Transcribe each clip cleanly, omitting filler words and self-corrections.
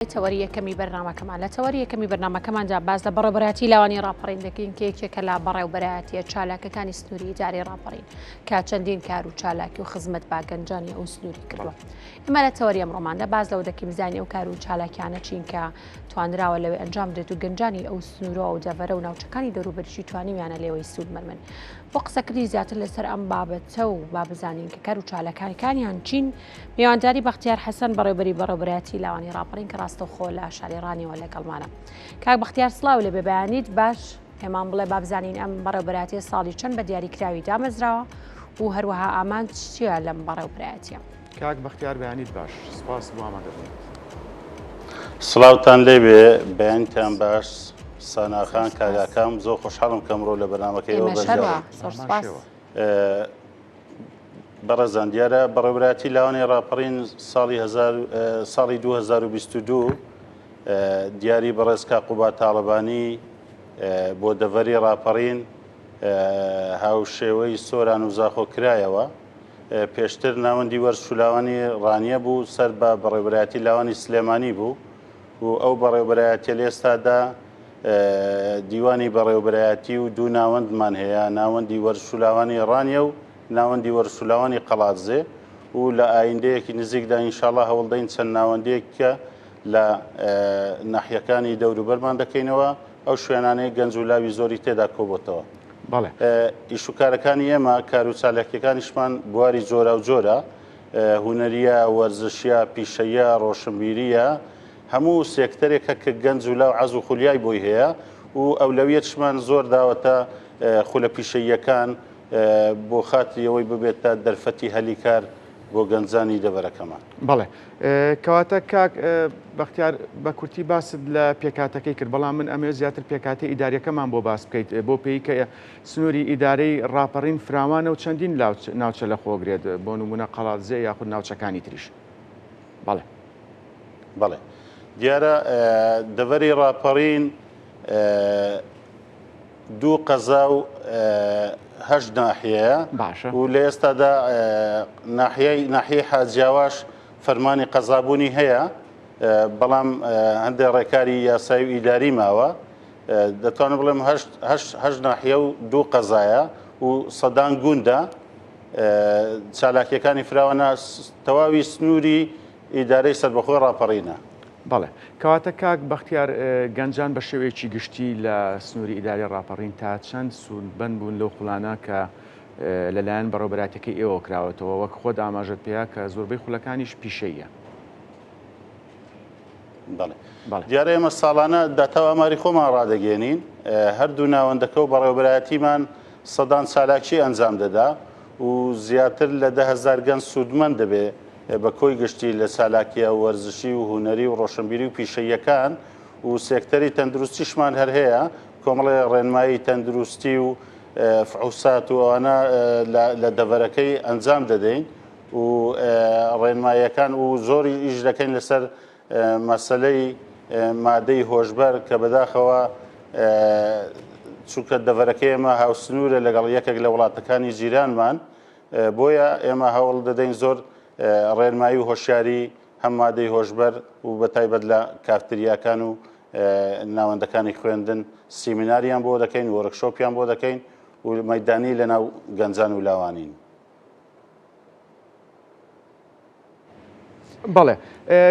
تەوەری یەکەمی بەرنامەکەمان لە تەوەری یەکەمی بەرنامەکەماندا باس لە بەڕێوەبەرایەتی لاوانی ڕاپەڕین دەکەین کە یەکێکە لە بەڕێوەبەرایەتیە چالاکەکانی سنووری ئیدارەی ڕاپەڕین کە چەندین کار و چالاکی و خزمەت با گەنجانی ئەو سنووری کردووە. ئێمە لە تەوەری ئەمڕۆماندا باس لەوە دەکەین بزانین ئەو کار و چالاکیانە چین کە توانراوە لەوێ ئەنجام بدرێت و گەنجانی ئەو سنوورە و دەڤەرە و ناوچەکانی دەوروبەریشی توانیویانە لێوەی سوودمەند بن. بۆ قسەکردنی زیاتر لەسەر ئەم بابەتە و با بزانین کە کار و چالاکانەکانیان چین، میوانداری بەختیار حەسەن بەڕێوبەری بەڕێوبەرایەتی لاوانی ڕاپەڕین کە ڕاستەوخۆ لە شاری ڕانیەوە لەگەڵمانە. کاک بەختیار سڵاو لێ بێ بەیانیت باش پێمان بڵێ با بزانین ئەم بەڕێوبەرایەتیە ساڵی چەند بە دیاریکراوی دامەزراوە و هەروەها ئامانج چییە لەم بەڕێوبەرایەتیە؟ کاک بەختیار بەیانیت باش سپاس بۆ ئامادەبوونت. سڵاوتان لێبێ بەیانتان باش ساناخان کاگاکام زۆر خۆشحاڵم کە ئەمڕۆ لە بەرنامەکەی ئێوە بەشدارم. زۆر سپاس. بەڕێزان دیارە بەڕێوەبەرایەتی لاوانی ڕاپەڕین ساڵی ساڵی 2022 دیاری بەڕێز کاک قوباد تاڵەبانی بۆ دەڤەری ڕاپەڕین هاوشێوەی سۆران و زاخۆ کرایەوە. پێشتر ناوەندی وەرزش و لاوانی ڕانیە بوو سەر بە بەڕێوەبەرایەتی لاوانی سلێمانی بوو و ئەو بەڕێوەبەرایەتیە لە ئێستادا دیوانی بەڕێوەبەرایەتی و دوو ناوەندمان هەیە، ناوەندی وەرزش و لاوانی ڕانیە و ناوەندی وەرزش و لاوانی قەڵادزێ و لە ئایندەیەکی نزیکدا ئینشاڵا هەوڵدەین چەند ناوەندێک کە لە ناحیەکانی دەوروبەرمان دەکەینەوە ئەو شوێنانەی گەنج و لاوی زۆری تێدا کۆبۆتەوە. بەڵێ. ئیش و کارەکانی ئێمە کار و چالاکیەکانیشمان بواری جۆراوجۆرە، هونەریە، وەرزشیە، پیشەییە، ڕۆشنبیریە، هەموو سێکتەرێکە کە گەنج و لاو عەز و خولیای بۆی هەیە و ئەولەویەتشمان زۆر داوەتە خولە پیشەییەکان بۆ خاتری ئەوەی ببێتە دەرفەتی هەلی کار بۆ گەنجانی دەڤەرەکەمان. بەڵێ کەواتە کاک بەختیار بە کورتی باست لە پێکهاتەکەی کرد، بەڵام من ئەمەوێت زیاتر پێکهاتەی ئیداریەکەمان بۆ باس بکەیت بۆ پێی کە سنووری ئیدارەی ڕاپەڕین فراوانە و چەندین ناوچە لەخۆگرێت بۆ نموونە قەڵادزێ یاخود ناوچەکانی تریش. بەڵێ. بەڵێ دیارە دەڤەری ڕاپەڕین دوو قەزا و هەشت ناحیەیە باشە و لە ئێستادا ناحیەی ناحیەی حاجیاواش فەرمانی قەزابوونی هەیە بەڵام هەندێک ڕێکاری یاسایی و ئیداری ماوە دەتوانم بڵێم هەشت ناحیە و دوو قەزایە و سەدان گوندە چالاکیەکانی فراوانە تەواوی سنووری ئیدارەی سەربەخۆی ڕاپەڕینە. بەڵێ. کەواتە کاک بەختیار گەنجان بە شێوەیەکی گشتی لە سنووری ئیدارەی ڕاپەڕین تا چەند سوودمەند بوون لەو خولانە کە لەلایەن بەڕێوەبەرایەتیەکەی ئێوەوە کراوەتەوە وەک خۆت ئاماژەت پێیا کە زۆربەی خولەکانیش پیشەییە؟ بەڵێ. دیارە ئێمە ساڵانە داتا و ئاماری خۆمان ڕادەگەیەنین، هەردوو ناوەندەکە و بەڕێوەبەرایەتیمان سەدان چالاکی ئەنجام دەدا و زیاتر لە 10,000 گەنج سوودمەند دەبێ بە کۆی گشتی لە چالاکییە وەرزشی و هونەری و ڕۆشنبیری و پیشەییەکان و سێکتەری تەندروستیشمان هەر هەیە کۆمەڵێ ڕێنمایی تەندروستی و فحوسات و ئەوانە لە دەڤەرەکەی ئەنجام دەدەین و ڕێنماییەکان و زۆری ئیش دەکەین لەسەر مەسەلەی مادەی هۆشبەر کە بەداخەوە چونکە دەڤەرەکەی ئێمە هاوسنوورە لەگەڵ یەکێک لە وڵاتەکانی جیرانمان بۆیە ئێمە هەوڵ دەدەین زۆر ڕێنمایی و هۆشیاری هەم مادەی هۆشبەر و بە تایبەت لە کافتریاکان و ناوەندەکانی خوێندن سیمیناریان بۆ دەکەین، وۆرکشۆپیان بۆ دەکەین و مەیدانی لەناو گەنجان و لاوانین. بەڵێ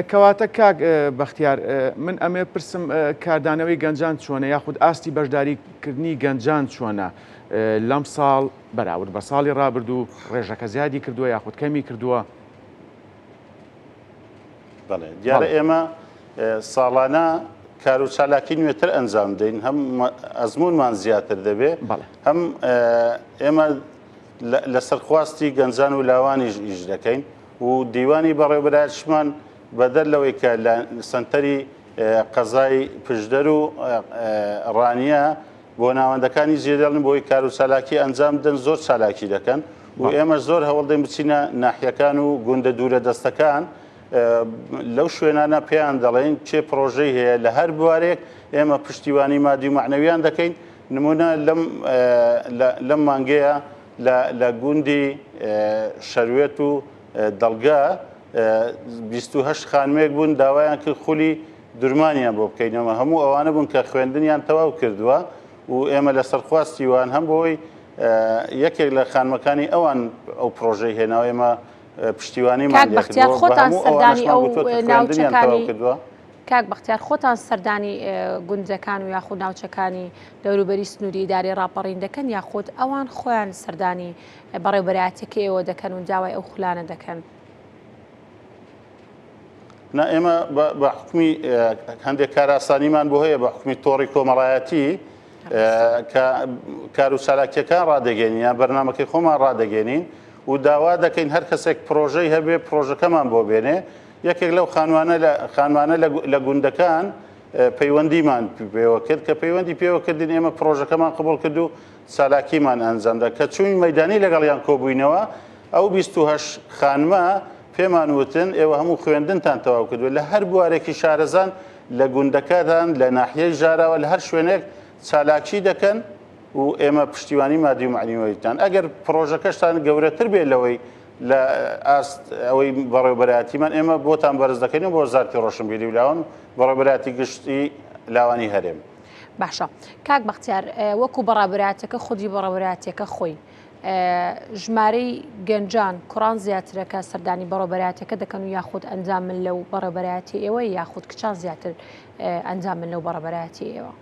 کەواتە کاک بەختیار من ئەمێ پرسم کاردانەوەی گەنجان چۆنە یاخود ئاستی بەشداریکردنی گەنجان چۆنە لەم ساڵ بەراورد بە ساڵی ڕابردوو ڕێژەکە زیادی کردووە یاخود کەمی کردووە؟ بەڵێ دیارە ئێمە ساڵانە کار و چالاکی نوێتر ئەنجام دەین هەم ئەزمونمان زیاتر دەبێ هەم ئێمە لەسەر خواستی گەنجان و لاوانیش ئیش دەکەین و دیوانی بەڕێوەبەرایەتیشمان بەدەر لەوەی کە لە سەنتەری قەزای پشدەر و ڕانیە بۆ ناوەندەکانی جێدێڵن بۆی کار و چالاکی ئەنجام بدەن زۆر چالاکی دەکەن و ئێمە زۆر هەوڵدەین بچینە ناحیەکان و گوندە دوورە دەستەکان لەو شوێنانە پێیان دەڵێن چێ پرۆژەی هەیە لە هەر بوارێک ئێمە پشتیوانی مادی و معنەویان دەکەین نمونە لەم لەم مانگەیە لە گوندی شەروێت و دەڵگە 28 خانمێک بوون داوایان کرد خولی درمانیان بۆ بکەینەوە هەموو ئەوانە بوون کە خوێندنیان تەواو کردووە و ئێمە لەسەر خواستی وان هەم بۆی یەکێک لە خانمەکانی ئەوان ئەو پرۆژەی هێناوە ئێمە پشتیوانیمان کاک بەختیار خۆتان سەردانی ئەو ناوچەکانی کردووە کاک بەختیار خۆتان سەردانی گوندەکان و یاخود ناوچەکانی دەوروبەری سنووری ئیدارەی ڕاپەڕین دەکەن یاخود ئەوان خۆیان سەردانی بەڕێوبەرایەتەکە ئێوە دەکەن و داوای ئەو خولانە دەکەن؟ نا ئێمە بە حکومی هەندێک کاراسانیمان بۆ هەیە بە حکومی تۆڕی کۆمەڵایەتی کە کار و چالاکیەکان ڕادەگەێنین یان بەرنمەکەی خۆمان ڕادەگەێنین و داوا دەکەین هەر کەسێک پرۆژەی هەبێ پرۆژەکەمان بۆ بێنێ یەکێک لەو خانوانە لە خانمانە لە گوندەکان پەیوەندیمان پێوە کرد کە پەیوەندی پێوە کردین ئێمە پرۆژەکەمان قبول کرد و چالاکیمان ئەنجامدا کە چوین مەدانی لەگەڵیان کۆبووینەوە ئەو 28 خانمە پێمان وتن ئێوە هەموو خوێندنتان تەواو کردووە لە هەر بوارێکی شارەزان لە گوندەکەتان لە ناحیەی ژاراوە لە هەر شوێنێک چالاکی دەکەن و ئێمە پشتیوانی مادی و مەعنەویتان ئەگەر پرۆژەکەشتان گەورەتر بێت لەوەی لە ئاست ئەوەی بەڕێوبەرایەتیمان ئێمە بۆتان بەرز دەکەین و بۆ وەزارەتی ڕۆشنبیری و لاوان بەڕێوبەرایەتی گشتی لاوانی هەرێم. باشە کاک بەختیار وەکو بەڕابراتەکە خودی بەڕێوەبەرایەتیەکە خۆی ژمارەی گەنجان کوڕان زیاترە کە سەردانی بەڕێوەبەرایەتیەکە دەکەن و یاخود ئەندامن لەو بەڕێوەبەرایەتی ئێوە یاخود کچان زیاتر ئەندامن لەو بەڕێوەبەرایەتی ئێوە؟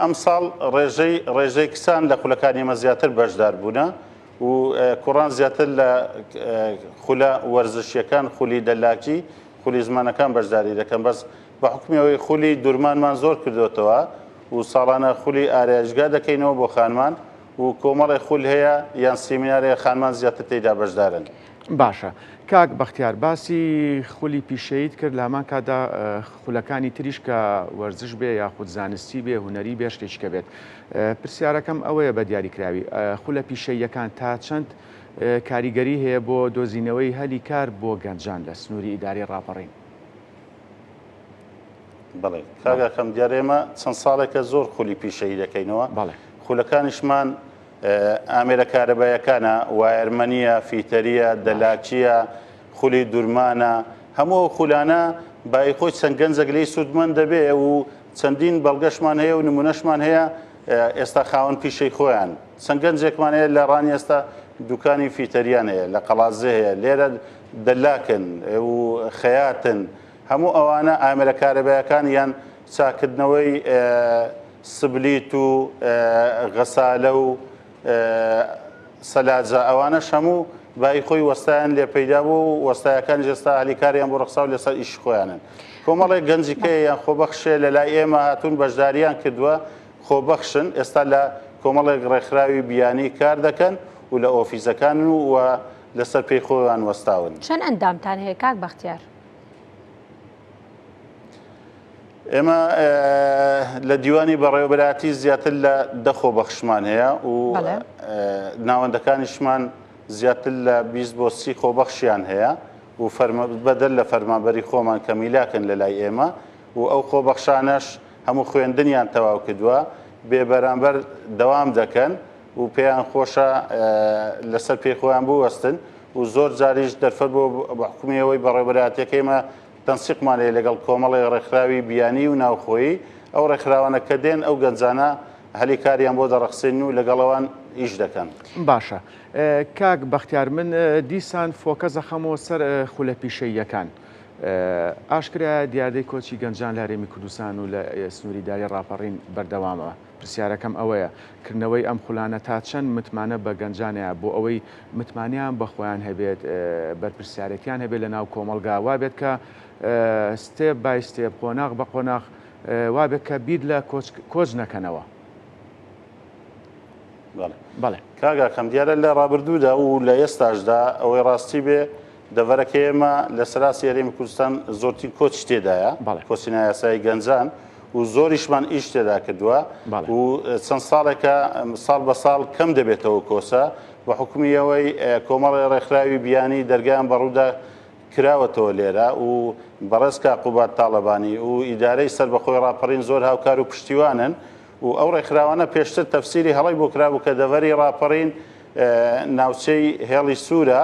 ئەمساڵ ڕێژەی ڕێژەی کچان لە خولەکانی ئێمە زیاتر بەشدار بوونە و کوڕان زیاتر لە خولە وەرزشیەکان خولی دەلاکی خولی زمانەکان بەشداری دەکەن بەس بە حکومی ئەوەی خولی دورمانمان زۆر کردوتەوە و ساڵانە خولی ئارایشگا دەکەینەوە بۆ خانمان و کۆمەڵێ خول هەیە یان سیمینارەیە خانمان زیاتر تێیدا بەشدارن. باشە کاک بەختیار باسی خولی پیشەییت کرد لە هەمان کاتدا خولەکانی تریش کە وەرزش بێ یاخود زانستی بێ هونەری بێ شتێکی کە بێت پرسیارەکەم ئەوەیە بە دیاریکراوی خولە پیشەییەکان تا چەند کاریگەری هەیە بۆ دۆزینەوەی هەلی کار بۆ گەنجان لە سنووری ئیدارەی ڕاپەڕین؟ بەڵێ کاک ئاکام دیارە ئێمە چەند ساڵێکە زۆر خولی پیشەیی دەکەینەوە خولەکانیشمان ئامێرە کارەبایەکانە، وایەرمەنییە، فیتەرییە، دەلاکییە، خولی دورمانە، هەموو ئەو خولانە بایی خۆی چەند گەنجێک لێی سوودمەند دەبێ و چەندین بەڵگەشمان هەیە و نمونەشمان هەیە ئێستا خاوەن پیشەی خۆیان چەند گەنجێکمان هەیە لە ڕانی ئێستا دوکانی فیتەریان هەیە لە قەڵادزێ هەیە لێرە دەلاکن و خەیاتن هەموو ئەوانە ئامێرە کارەبایەکان یان چاککردنەوەی سبلیت و غەسالە و سەلاجە ئەوانەش هەموو بای خۆی وەستایان لێ پەیدا بوو و وەستایەکانیش ئێستا هەلی کاریان بۆ ڕەخساو لەسەر ئیشی خۆیانن. کۆمەڵێک گەنجی کەیە یان خۆبەخشێ لە لای ئێمە هاتوون بەشداریان کردووە خۆبەخشن ئێستا لە کۆمەڵێک ڕێکخراوی بیانی کار دەکەن و لە ئۆفیسەکانن و لەسەر پێی خۆیان وەستاون. چەند ئەندامتان هەیە کاک بەختیار؟ ئێمە لە دیوانی بەڕێوەبەرایەتی زیاتر لە دە خۆبەخشمان هەیە و ناوەندەکانیشمان زیاتر لە 20 بۆ 30 خۆبەخشیان هەیە و بەدەر لە فەرمانبەری خۆمان کە میلاکن لە لای ئێمە و ئەو خۆبەخشانەش هەموو خوێندنیان تەواو کردووە بێ بەرامبەر دەوام دەکەن و پێیان خۆشە لەسەر پێی خۆیان بوەستن و زۆر جاریش دەرفەت بۆ بە حکومی ئەوەی بەڕێوەبەرایەتیەکەی ئێمە تەنسیقمان هەیە لەگەڵ کۆمەڵێک ڕێکخراوی بیانی و ناوخۆیی، ئەو ڕێکخراوانە کە دێن ئەو گەنجانە هەلی کاریان بۆ دەڕەخسێنن و لەگەڵ ئەوان ئیش دەکەن. باشە کاک بەختیار من دیسان focus ئەخەمەوە سەر خولە پیشەییەکان. ئاشکرایە دیاردەی کۆچی گەنجان لە هەرێمی کوردستان و لە سنووری ئیدارەی ڕاپەڕین بەردەوامە. پرسیارەکەم ئەوەیە، کردنەوەی ئەم خولانە تا چەند متمانە بە گەنجانەیە بۆ ئەوەی متمانەیان بە خۆیان هەبێت، بەرپرسیارێتیان هەبێت لە ناو کۆمەڵگا، وابێت کە step by step، قۆناغ بە قۆناغ، وابێت کە بیر لە کۆچ نەکەنەوە. بەڵێ. کاک ئاکام، دیارە لە ڕابردوودا و لە ئێستاشدا ئەوەی ڕاستی بێ، دەڤەرەکەی ئێمە لە سەراسەری هەرێمی کوردستان زۆرترین کۆچی تێدایە، کۆچی نایاسایی گەنجان و زۆریشمان ئیش تێدا کردووە و چەند ساڵێکە ساڵ بە ساڵ کەم دەبێتەوە کۆسە بە حکومی ئەوەی کۆمەڵی ڕێکخراوی بیانی دەرگایان بەڕوودا کراوەتەوە لێرە و بەڕێز کاک قوباد تاڵەبانی و ئیدارەی سەربەخۆی ڕاپەڕین زۆر هاوکار و پشتیوانن و ئەو ڕێکخراوانە پێشتر تەفسیری هەڵەی بۆ کرابوو کە دەڤەری ڕاپەڕین ناوچەی هێڵی سوورە،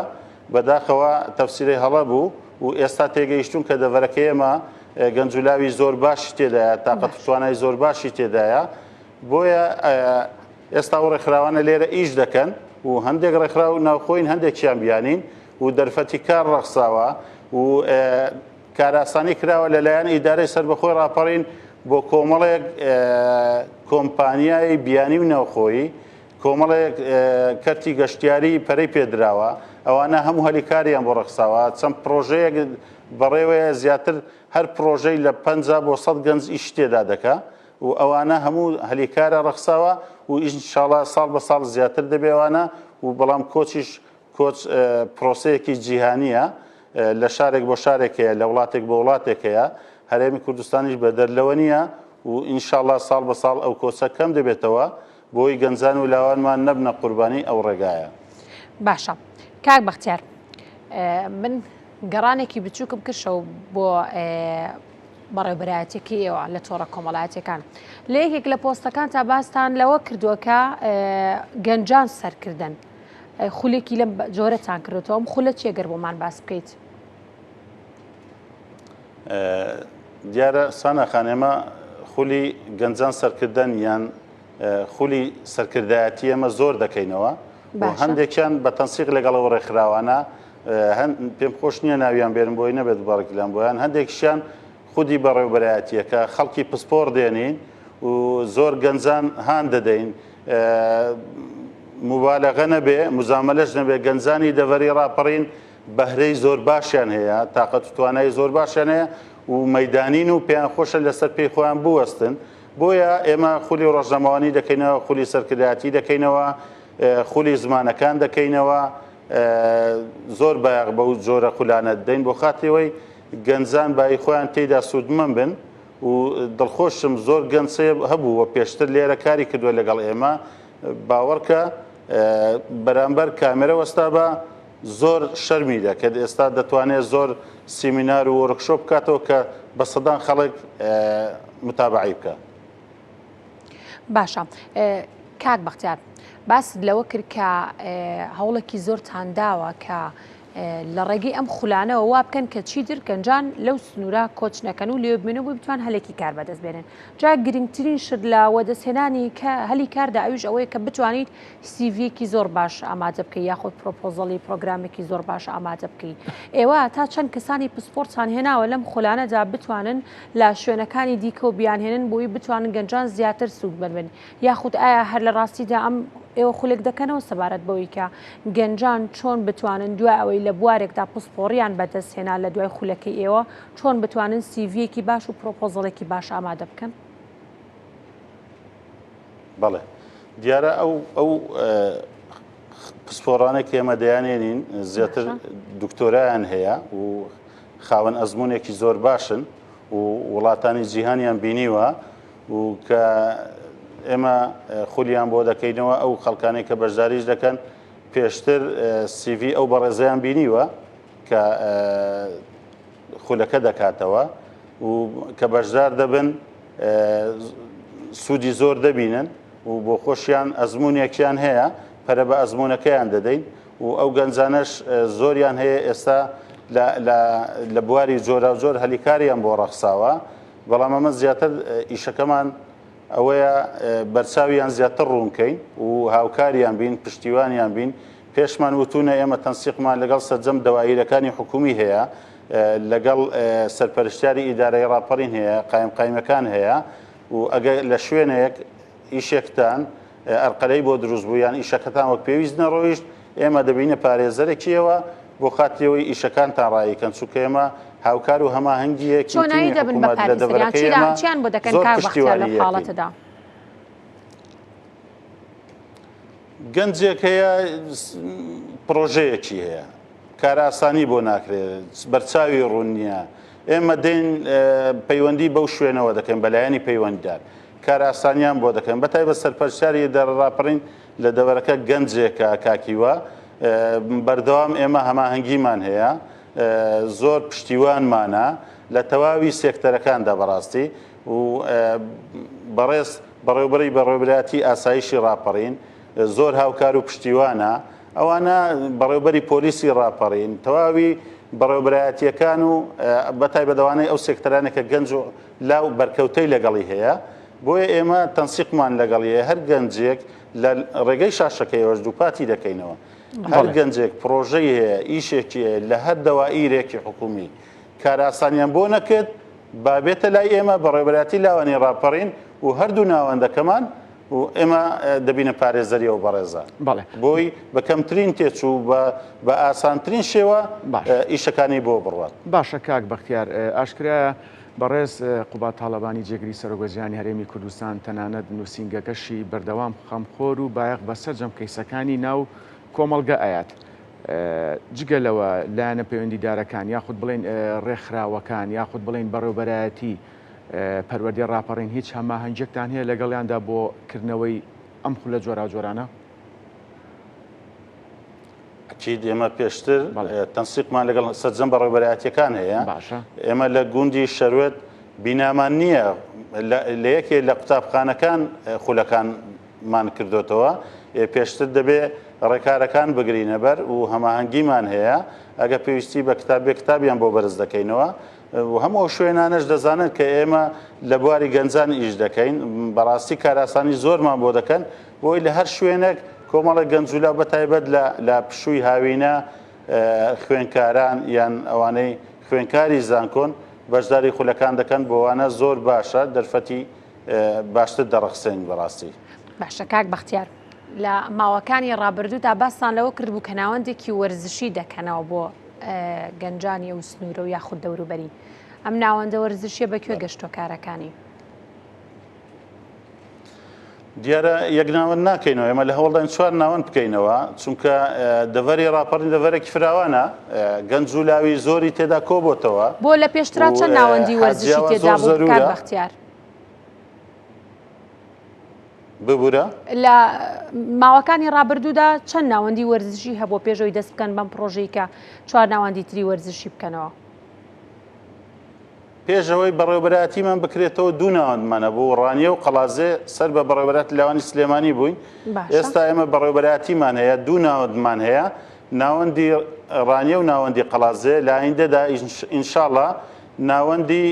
بەداخەوە تەفسیرەی هەڵە بوو و ئێستا تێگەیشتوون کە دەڤەرەکەی ئێمە گەنج و لاوی زۆر باشی تێدایە، تاقەت و توانای زۆر باشی تێدایە، بۆیە ئێستا ئەو ڕێکخراوانە لێرە ئیش دەکەن و هەندێک ڕێکخراو ناوخۆین هەندێکیان بیانین و دەرفەتی کار ڕەخساوە و کارئاسانی کراوە لەلایەن ئیدارەی سەربەخۆی ڕاپەڕین بۆ کۆمەڵێک کۆمپانیای بیانی و ناوخۆیی کۆمەڵێک کەرتی گەشتیاری پەرەی پێدراوە، ئەوانە هەموو هەلی کاریان بۆ ڕەخساوە، چەند پڕۆژەیەک بەڕێوەیە زیاتر هەر پڕۆژەی لە 50 بۆ 100 گەنج ئیشی تێدا دەکا و ئەوانە هەموو هەلی کارە ڕەخساوە و ئینشاڵا ساڵ بە ساڵ زیاتر دەبێ ئەوانە و بەڵام کۆچیش کۆچ پرۆسەیەکی جیهانییە لە شارێک بۆ شارێک هەیە لە وڵاتێک بۆ وڵاتێک هەیە هەرێمی کوردستانیش بەدەر لەوە نییە و ئینشاڵا ساڵ بە ساڵ ئەو کۆچە کەم دەبێتەوە بۆی گەنجان و لاوانمان نەبنە قوربانی ئەو ڕێگایە. باشە کاک بەختیار من گەڕانێکی بچووکم کرد شەو بۆ بەڕێوبەرایەتەکەی ئێوە لە تۆڕە کۆمەڵایەتەکان لە یەکێک لە پۆستەکان تا باستان لەوە کردووە کە گەنجان سەرکردن خولێکی لەم جۆرەتان کردوەوە ئەم خولە چیە گەر بۆمان باس بکەیت؟ دیارە سانا خان ئێمە خولی گەنجان سەرکردن یان خولی سەرکردایەتی ئێمە زۆر دەکەینەوە و هەندێکیان بە تەنسیق لەگەڵ ئەو ڕێکخراوانە هەن پێم خۆش نییە ناویان بێنم بۆی نەبێت بەڕێکلام بۆیان هەندێکیشیان خودی بەڕێوبەرایەتیەکە خەڵکی پسپۆڕ دێنین و زۆر گەنجان هان دەدەین مبالغە نەبێ مزامەلەش نەبێ گەنجانی دەڤەری ڕاپەڕین بەهرەی زۆر باشیان هەیە، تاقەت و توانای زۆر باشیان هەیە و مەیدانین و پێیان خۆشە لەسەر پێی خۆیان بوەستن. بۆیە ئێمە خولی ڕۆژنامەوانی دەکەینەوە، خولی سەرکردایەتی دەکەینەوە، خولی زمانەکان دەکەینەوە، زۆر بایەخ بەو جۆرە خولانە دەدەین بۆ خاتری ئەوەی گەنجان بایی خۆیان تێیدا سوودمەند بن و دڵخۆشم زۆر گەنج هەبوو و پێشتر لێرە کاری کردووە لەگەڵ ئێمە باوەڕکە بەرامبەر کامێرە وەستابا زۆر شەرمی دەکرد، ئێستا دەتوانێت زۆر سیمینار و وۆرکشۆپ بکاتەوە کە بە سەدان خەڵک متابەعەی بکا. باشە کاک بەختیار باست لەوە کرد کە هەوڵێکی زۆرتان داوە کە لە ڕێگەی ئەم خولانەوە وا بکەن کە چیتر گەنجان لەو سنوورە کۆچ نەکەن و لێ بمێنن بۆ بتوان هەلێکی کار بەدەست بێنن جا گرنگترین شت لە وەدەستهێنانی کە هەلی کاردا ئەویش ئەوەیە کە بتوانیت CV یەکی زۆر باش ئامادە بکەی یاخود proposal ی پرۆگرامێکی زۆر باش ئامادە بکەی ئێوە تا چەند کەسانی پسپۆرتان هێناوە لەم خولانەدا بتوانن لە شوێنەکانی دیکەوە بیانهێنن بۆی بتوانن گەنجان زیاتر سوودمەند بن یاخود ئایا هەر لە ڕاستیدا ئەم ئێوە خولێک دەکەنەوە سەبارەت بەوەی کە گەنجان چۆن بتوانن دوای ئەوەی لە بوارێکدا پسپۆڕیان بەدەستهێنا لە دوای خولەکەی ئێوە چۆن بتوانن CV یەکی باش و proposal ێکی باش ئامادە بکەن؟ بەڵێ دیارە ئەو ئەو پسپۆڕانەی کە ئێمە دەیانێنین زیاتر دکتۆرایان هەیە و خاوەن ئەزمونێکی زۆر باشن و وڵاتانی جیهانیان بینیوە و کە ئێمە خولیان بۆ دەکەینەوە ئەو خەڵکانێک کە بەشداریش دەکەن پێشتر سیڤی ئەو بەڕێزیان بینیوە کە خولەکە دەکاتەوە و کە بەشدار دەبن سوودی زۆر دەبینن و بۆ خۆشیان ئەزموونێکیان هەیە پەرە بە ئەزموونەکەیان دەدەین و ئەو گەنجانەش زۆریان هەیە ئێستا لە بواری جۆراوجۆر هەلیکاریان بۆ ڕەخساوە بەڵام ئەمە زیاتر ئیشەکەمان ئەوەیە بەرچاویان زیاتر ڕوونکەین و هاوکاریان بین پشتیوانیان بین پێشمان وتونە ئێمە تەنسیقمان لەگەڵ سەرجەم دەوایرەکانی حکومی هەیە لەگەڵ سەرپەرشتیاری ئیدارەی ڕاپەڕین هەیە، قایمقایمەکان هەیە و ئەگەر لە شوێنێک ئیشێکتان ئەرقەلەی بۆ دروست بوو یان ئیشەکەتان وەک پێویست نەڕۆیشت ئێمە دەبینە پارێزەرێکیەوە بۆ خاتری ئەوەی ئیشەکانتان ڕایکەن چونکە ئێمە هاوکار و هەماهەنگیەکی چۆنایی تیمی دەبن بە حکوومەت لە پارێزەر یان دەڤەرەکەی چیدا ئێمە چیان بۆ دەکەن زۆر کاک بەختیار پشتیوانی لەم یەکین. حاڵەتەدا؟ گەنجێک هەیە پڕۆژەیەکی هەیە کارئاسانی بۆ ناکرێت، بەرچاوی ڕوون نییە، ئێمە دێین پەیوەندی بەو شوێنەوە دەکەین، بە لایەنی پەیوەندیدار کارئاسانیان بۆ دەکەین، بەتایبەت سەرپەرشتیاری ئیدارە ڕاپەڕین لە دەڤەرەکە گەنجێکە کاک هیوا، بەردەوام ئێمە هەماهەنگیمان هەیە، زۆر پشتیوانمانە لە تەواوی سێکتەرەکاندا بەڕاستی و بەڕێز بەڕێوبەری بەڕێوەبەرایەتی ئاسایشی ڕاپەڕین زۆر هاوکار و پشتیوانە. ئەوانە بەڕێوبەری پۆلیسی ڕاپەڕین، تەواوی بەڕێوەبەرایەتییەکان و بە تایبەت ئەوانەی ئەو سێکتەرانەی کە گەنج و لاو بەرکەوتەی لەگەڵی هەیە، بۆیە ئێمە تەنسیقمان لەگەڵی هەیە، هەر گەنجێک لە ڕێگەی شاشەکەیەوەش دووپاتی دەکەینەوە، هەر گەنجێک پڕۆژەی هەیە، ئیشێکی هەیە لە هەر دەوائیرێکی حکوومی کارئاسانیان بۆ نەکرد، با بێتە لای ئێمە بەڕێوەبەرایەتی لاوانی ڕاپەڕین و هەردوو ناوەندەکەمان و ئێمە دەبینە پارێزەری ئەو بەڕێزە بەڵێ بۆی بە کەمترین تێچوو بە بە ئاسانترین شێوە ئیشەکانی بۆ بڕوات. باشە کاک بەختیار ئاشکرایە بەڕێز قوباد تاڵەبانی جێگری سەرۆکوەزیرانی هەرێمی کوردستان تەنانەت نووسینگەکەشی بەردەوام خەمخۆر و بایەخ بە سەرجەم کەیسەکانی ناو کۆمەڵگە ئەیات جگە لەوە لایەنە پەیوەندیدارەکان یاخود بڵێین ڕێکخراوەکان یاخود بڵێین بەڕێوبەرایەتی پەروەردەی ڕاپەڕین هیچ هەماهەنگیەکتان هەیە لەگەڵیاندا بۆ کردنەوەی ئەم خولە جۆراوجۆرانە؟ ئەکید ئێمە پێشتر تەنسیقمان لەگەڵ سەرجەم بەڕێوەبەرایەتیەکان هەیە باشە ئێمە لە گوندی شەروێت بینامان نییە لە یەکێ لە قوتابخانەکان خولەکانمان کردوتەوە پێشتر دەبێ ڕێکارەکان بگرینە بەر و هەماهەنگیمان هەیە ئەگە پێویستی بە کتاب بێ کتابیان بۆ بەرز دەکەینەوە و هەموو ئەو شوێنانەش دەزانن کە ئێمە لە بواری گەنجان ئیش دەکەین، بەڕاستی کارئاسانی زۆرمان بۆ دەکەن، بۆی لە هەر شوێنێک کۆمەڵێک گەنج و لاو بەتایبەت لە لە پشووی هاوینە خوێنکاران یان ئەوانەی خوێنکاری زانکۆن بەشداری خولەکان دەکەن، بۆ وانە زۆر باشە دەرفەتی باشتر دەڕەخسێنین بەڕاستی. باشە کاک بەختیار لە ماوەکانی ڕابردوودا باستان لەوە کردبوو کە ناوەندێکی وەرزشی دەکەنەوە بۆ گەنجانی ئەو سنوورە و یاخود دەوروبەری ئەم ناوەندە وەرزشیە بە کوێ گەشتوە کارەکانی؟ دیارە یەک ناوەند ناکەینەوە ئێمە لە هەوڵداین چوار ناوەند بکەینەوە چونکە دەڤەری ڕاپەڕین دەڤەرێکی فراوانە گەنج و لاوی زۆری تێدا کۆبۆتەوە بۆ لە پێشترا چەند ناوەندی وەرزشی تێدا بوو کاک بەختیار؟ ببورە؟ لە ماوەکانی ڕابردوودا چەند ناوەندی وەرزشی هەبووە پێش ئەوەی دەست بکەن بەم پڕۆژەی کە چوار ناوەندی تری وەرزشی بکەنەوە؟ پێش ئەوەی بەڕێوەبەرایەتیمان بکرێتەوە دوو ناوەندمان هەبوو، ڕانیە و قەڵادزێ سەر بە بەڕێوەبەرایەتی لاوانی سلێمانی بووین. ئێستا ئێمە بەڕێوەبەرایەتیمان هەیە، دوو ناوەندمان هەیە، ناوەندی ڕانیە و ناوەندی قەڵادزێ. لە ئایندەدا ئینشاڵا ناوەندی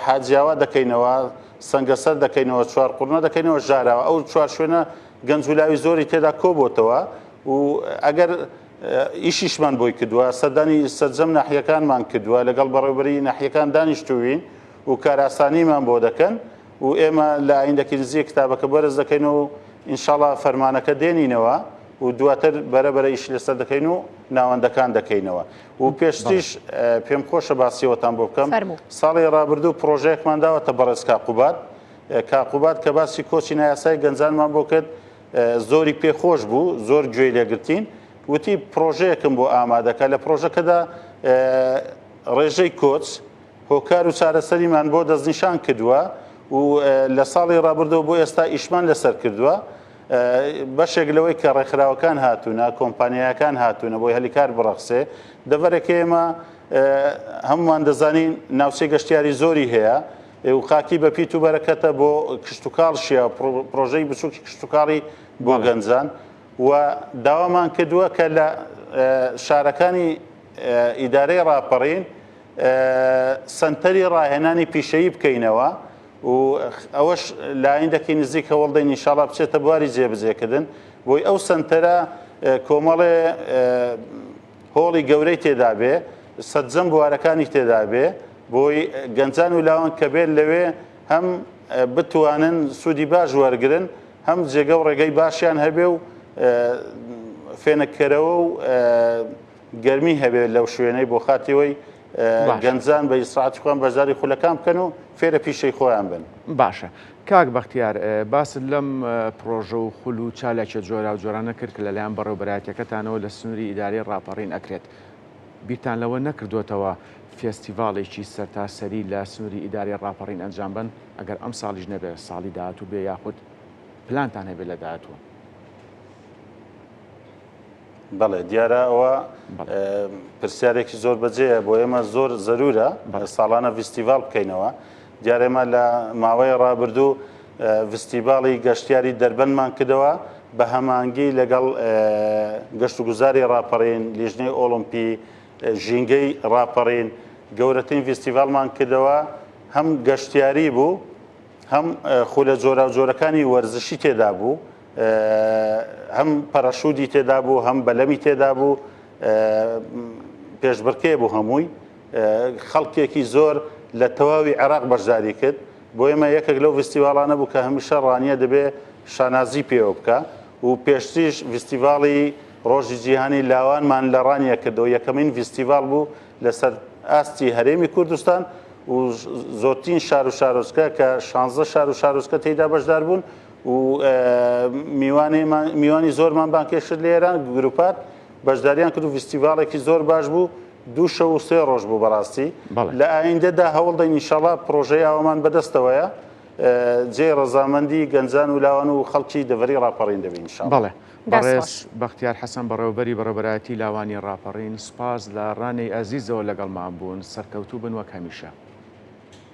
حاجیاوا دەکەینەوە، سەنگەسەر دەکەینەوە، چوارقوڕنە دەکەینەوە، ژاراوە، ئەو چوار شوێنە گەنج و لاوی زۆری تێدا کۆبۆتەوە و ئەگەر ئیشیشمان بۆی کردووە، سەردانی سەرجەم ناحیەکانمان کردووە، لەگەڵ بەڕێوەبەری ناحیەکان دانیشتووین و کارئاسانیمان بۆ دەکەن و ئێمە لە ئایندەکی نزیک کتابەکە بەرز دەکەین و ئینشاڵا فەرمانەکە دێنینەوە و دواتر بەرە بەرە ئیشی لەسەر دەکەین و ناوەندەکان دەکەینەوە. و پێشتریش پێم خۆشە باسی ئەوەتان بۆ بکەم ساڵی ڕابردوو پڕۆژەیەکمان داوەتە بەڕێز کاک قوباد کاک قوباد کە باسی کۆچی نایاسای گەنجانمان بۆ کرد زۆری پێ خۆش بوو زۆر گوێی لێگرتین وتی پڕۆژەیەکم بۆ ئامادەکە لە پڕۆژەکەدا ڕێژەی کۆچ هۆکار و چارەسەریمان بۆ دەستنیشان کردووە و لە ساڵی ڕابردوو بۆ ئێستا ئیشمان لەسەر کردووە بەشێک لەوەی کە ڕێکخراوەکان هاتوونە، کۆمپانیایەکان هاتوونە بۆی هەلی کار بڕەخسێ، دەڤەرێکە ئێمە هەموومان دەزانین ناوچەی گەشتیاری زۆری هەیە و خاکی بە پیت و بەرەکەتە بۆ کشتوکاڵ شیا پرۆژەی بچووکی کشتوکاڵی بۆ گەنجان و داوامان کردووە کە لە شارەکانی ئیدارەی ڕاپەڕین سەنتەری ڕاهێنانی پیشەیی بکەینەوە و ئەوەش لە ئایندەکی نزیک هەوڵدەین ئینشاڵا بچێتە بواری جێبەجێکردن بۆی ئەو سەنتەرە کۆمەڵێ هۆڵی گەورەی تێدا بێ سەرجەم بوارەکانی تێدا بێ بۆی گەنجان و لاوان کە بێن لەوێ هەم بتوانن سوودی باش وەرگن هەم جێگە و ڕێگەی باشیان هەبێ و فێنککەرەوە و گەرمی هەبێت لەو شوێنەی بۆ خاتیەوەی گەنجان بە ئیسراعەتی خۆیان بەشداری خولەکان بکەن و فێرە پیشەی خۆیان بن. باشە کاک بەختیار باست لەم پڕۆژە و خول و چالاکیە جۆراوجۆرانە کرد کە لەلایەن بەڕێوەبەرایەتیەکەتانەوە لە سنووری ئیدارەی ڕاپەڕین ئەکرێت بیرتان لەوە نەکردۆتەوە فێستیڤاڵێکی سەرتاسەری لە سنووری ئیدارەی ڕاپەڕین ئەنجام بەن ئەگەر ئەمساڵیش نەبێت ساڵی داهاتوو بێ یاخود پلانتان هەبێت لە داهاتوو؟ بەڵێ دیارە ئەوە پرسیارێکی زۆر بەجێیە بۆ ئێمە زۆر زەرورە ساڵانە ڤیستیڤاڵ بکەینەوە دیارە ئێمە لە ماوەی ڕابردوو ڤستیڤاڵی گەشتیاری دەربەندمان کردەوە بە هەمانگی لەگەڵ گەشت و گوزاری ڕاپەڕین لیژنەی ئۆڵمپی ژینگەی ڕاپەڕین، گەورەترین ڤیستیڤاڵمان کردەوە، هەم گەشتیاری بوو، هەم خولە جۆراوجۆرەکانی وەرزشی تێدا بوو، هەم پەرەشودی تێدا بوو، هەم بەلەمی تێدا بوو، پێشبڕکێ بوو هەمووی، خەڵکێکی زۆر لە تەواوی عێراق بەشداری کرد، بۆ ئێمە یەکێک لەو ڤیستیڤاڵانە بوو کە هەمیشە ڕانیە دەبێ شانازی پێوە بکا و پێشتریش ڤیستیڤاڵی ڕۆژی جیهانی لاوانمان لە ڕانیە کردەوە، یەکەمین ڤیستیڤاڵ بوو لەسەر ئاستی هەرێمی کوردستان و زۆرترین شار و شارۆچکە کە شانزە شار و شارۆچکە تێیدا بەشدار بوون و میوانی زۆرمان بانگهێشت لە ئێران گروپات بەشداریان کرد و ڤیستیڤاڵێکی زۆر باش بوو دوو شەو و سێ ڕۆژ بوو بەڕاستی لە ئایندەدا هەوڵ دەین ئینشەڵا پڕۆژەی ئاوامان بەدەستەوەیە جێی ڕەزامەندی گەنجان و لاوان و خەڵکی دەڤەری ڕاپەڕین دەبین ئینشەڵا. بەڵێ بەڕێز بەختیار حەسەن بەڕێوەبەری بەڕێوەبەرایەتی لاوانی ڕاپەڕین سوپاس لە ڕانیەی ئازیزەوە لەگەڵمان بوون سەرکەوتوو بن وەک هەمیشە.